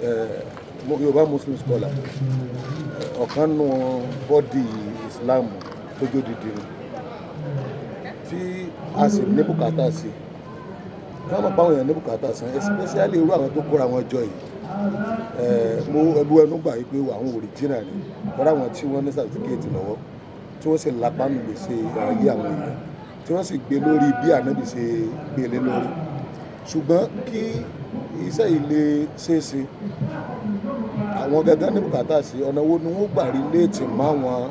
Yorùbá Muslim Scholar, ọ̀kan nínú body Islam tó jó dìde ni tí a sì ní bùkátà sí, ká mọ̀ báwọn èèyàn ní bùkátà sí, especially irú àwọn tó kóra wọn jọ yìí. Mo ẹbú ẹnu gbà yìí pé àwọn original ni wọ́n, àwọn tí wọ́n ní certificate lọ́wọ́, tí wọ́n sì lápá nù gbèsè ayé àwọn èèyàn, tí wọ́n sì gbé lórí bí Ànábì ṣe gbé lé lórí. Ṣùgbọ́n kí iṣẹ́ yìí lè ṣeéṣe, àwọn gangan ní bùkátà sí ọ̀nà wo ni wọ́n gbà relate máwọn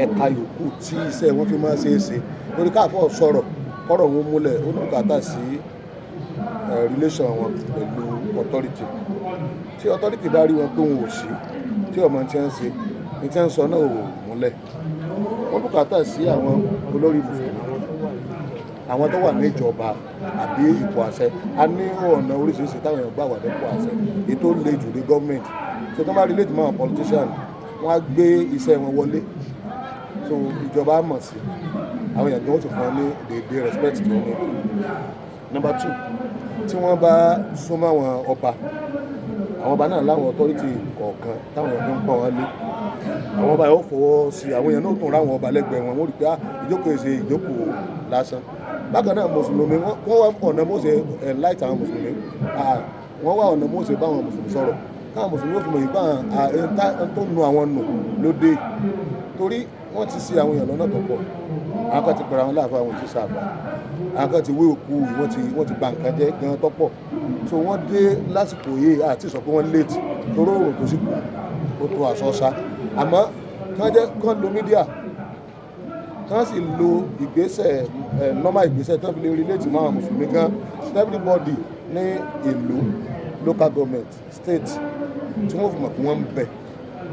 ẹ̀ka yòókù tí iṣẹ́ wọn fi máa ṣeé ṣe, torí káàfọ́ sọ̀rọ̀ kọ́rọ̀ wọn múlẹ̀, ó ní bùkátà sí relation wọn pẹ̀lú authority. Tí authority bá rí wọn pé wọn ò sí, tí ọmọ tí wọ́n ń ṣe ní tí wọ́n ń sọ náà ò múlẹ̀, wọ́n bùkátà sí àwọn olórí mùsùlùmí, àwọn tó wà ní ìjọba àbí ipò àṣẹ. A ní ọ̀nà oríṣiríṣi táwọn èèyàn gbà wà nípò àṣẹ. Èyí tó le jù ní gọ́ọ̀mẹ̀ntì. So tó bá relate mọ́ àwọn politician, wọ́n á gbé iṣẹ́ wọn wọlé, so ìjọba á mọ̀ sí àwọn èèyàn gan, ó sì fún wọn ní the respect tí wọ́n ní. Number two, tí wọ́n bá súnmọ́ àwọn ọba, àwọn ọba náà láwọn authority kọ̀ọ̀kan táwọn èèyàn fi ń pọ́n wọn lé. Àwọn ọba yóò fọwọ́ sí, àwọn èèyàn náà tún ráwọn ọba lẹ́gbẹ̀ẹ́ wọn, wọ́n rí pé, ah, ìjókòó ṣe ìjókòó lásán. Bákan náà, mùsùlùmí, wọ́n wá ọ̀nà mọ́sẹ̀ enlight àwọn mùsùlùmí, wọ́n wá ọ̀nà mọ́sẹ̀ bá àwọn mùsùlùmí sọ̀rọ̀, káwọn mùsùlùmí ó fi mọ̀ yìí bá tó nu àwọn nù lóde, torí wọ́n ti ṣì àwọn èèyàn lọ́nà tó pọ̀. Àwọn kan ti pẹ̀lú àwọn láàfin, àwọn òṣìṣẹ́ àfà, àwọn kan ti wé òkú, wọ́n ti bà nǹkan jẹ́ gan tó pọ̀. So wọ́n dé lásìkò yìí, àti sọ pé wọ́n late, torí òòrùn tó sì kù ó tó aṣọ sá. Àmọ́ kán jẹ́ kán lo media, kán sì lo ìgbésẹ̀ ẹ̀ normal, ìgbésẹ̀ tó fi lè relate mọ́ àwọn mùsùlùmí gan, everybody ní ìlú, local government, state, tí wọ́n fi mọ̀ pé wọ́n ń bẹ.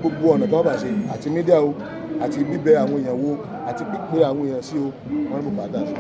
Gbogbo ọ̀nà tí wọ́n bá ṣe, àti media o, àti bíbẹ àwọn èèyàn wo, àti pípé àwọn èèyàn sí o, wọ́n ní bùkátà sí.